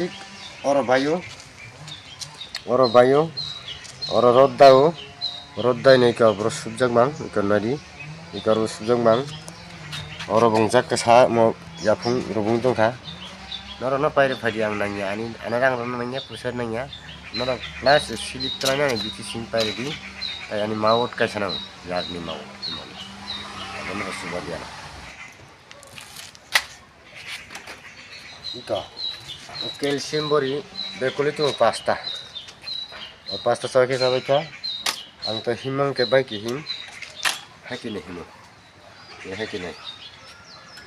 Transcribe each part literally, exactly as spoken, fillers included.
Oro bayo, oro bayo, oro rot dao, rot dai no iko boro subjak mang, iko nadi, iko oro subjak mang, oro bongjak kasa mo yaphung rubung tongkha. Norok no pairi phaidi ang nangya, ani ana rang rok no nangya, puisa nangya, norok last slip twlai nani biti sing pairi di, tai ani mawot kaisa nang, yar ni mawot, mawot. Norok subadi ano. Ito. O calcium bori bekuli tu pasta. O pasta sawi khe sabai kha. Ang to himang khe bai ki him. Hai ki ne himo. Ye hai ki ne.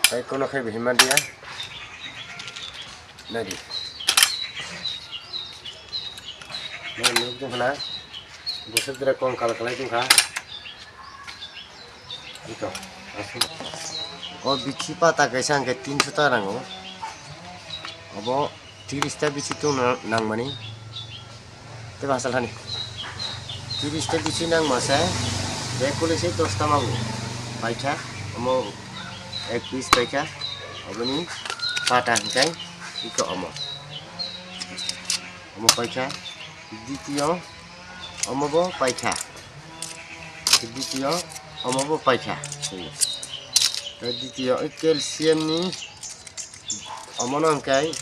Hai kono khai hima dia. Nadi. Nadi nuk tu hana. Busuk dira kong kal kalai tu kha. Ito, aswk. O bithi pata kaisa hwnkhe tinso ta rango. Obo tiris ta bithi tongna nangmani. Tei ba salani. Tiris ta bithi nangma se, bag kuli se dos ta mabu. Paikha, omo ek piece paikha. Oboni pata hwnkhe iko omo. Omo paikha. Ditiyo, omo bo paikha. Ditiyo, omo bo paikha. Tei ditiyo, o calcium ni, omo no hwnkhe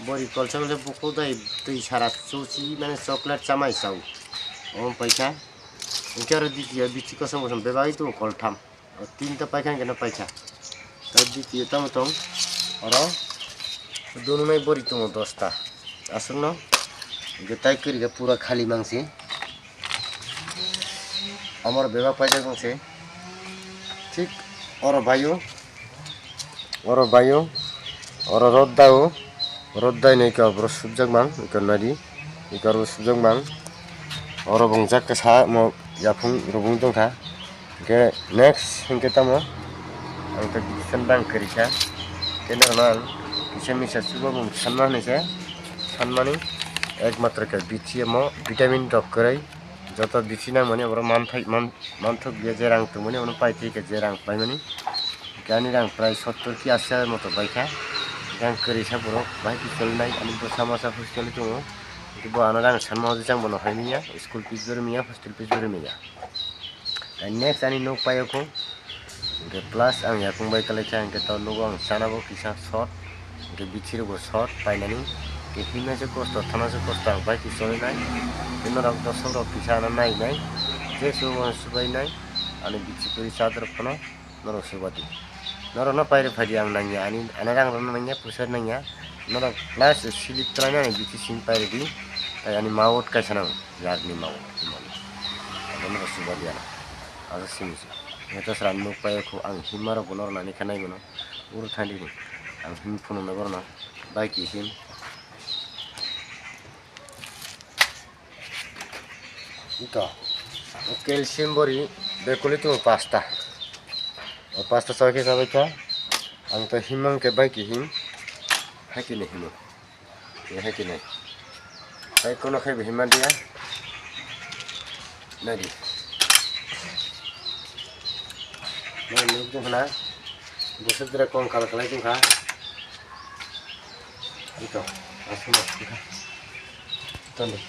bori kolsa kolsa buku dai twi sara chuchi, mane chocolate chamai chao. Omo paikha. Hwnkhe aro ditiyo, bithi kosom kosom bebak ito koltham. O tinta paikha hwnkhe no paikha. Tai ditiyo tamo tong. Oro dununai bori tongo dos ta. Aswkno. Hwnkhe tai kwrwi khe pura khali mangsi. Amoro bebak paijak mangsi. Thik oro bayo. Oro bayo. Oro rot dao. Rot dai no iko boro subjak mang, iko nadi, iko oro subjak mang. Oro bongjak khe sa mo yaphung rubung tongkha. Hwnkhe next hwnkhe tamo ang to kisa bang kwrwi kha. Tei norokno ang kisa misa chuba mung sanma hwnwi se sanmani, ekmatro khe bithi omo vitamin rok kwrwi. Joto bithi nangmani oborok manthai, man-, manthok ya je rang tongmani oborok pai thai khe je rang paimani. Hwnkhe ani rang prai sottor ki asi hajar moto bai kha. Hwnkhe ang kwrwi sa borok bahai khe choli nai, ani bwsa masa hostel tongo. Hwnkhe bo ano rang sanma hodi chang bono hai manya, school fees bo ri manya, hostel fees bo ri manya. Next ani nok paiyokho. Hwnkhe plus ang yakung bai kwlai kha, hwnkhe to nogo ang chana bo kisa short, hwnkhe bithi rok bo short painani, hwnkhe himna se kosto, thana se kosto, ang bai kisa choli nai, hwnkhe norok dosok rok kisa ano nai nai, je subo subai nai, ani bithi kwrwi chador phano norok subadi. Norok no pairi phaidi ang nangya, ani ana rang rok no nangya, puisa nangya, norok last slip twlai nani bithi sing pairi di, tai ani mawot kaisa nang, yar ni mawot, mawot. Norok subadi ano, asa simi se. Hwnkhe to sra nuk paiyokho ang himma rok bono rwnani khe nai bono. Uro thani di ang him phunuknai borokno bai ki him. Ito. O calcium bori bekuli tongo pasta. O pasta sawi khe sabai kha. Ang to himma hwnkhe bai ki him. Hai ki ne himo. Ye hai kinai. Tai kono khai bo hima dia. Nadi. Nadi nuk tu hana. Busuk dira kong kal kalai tu kha. Ito. Asma. Tandi.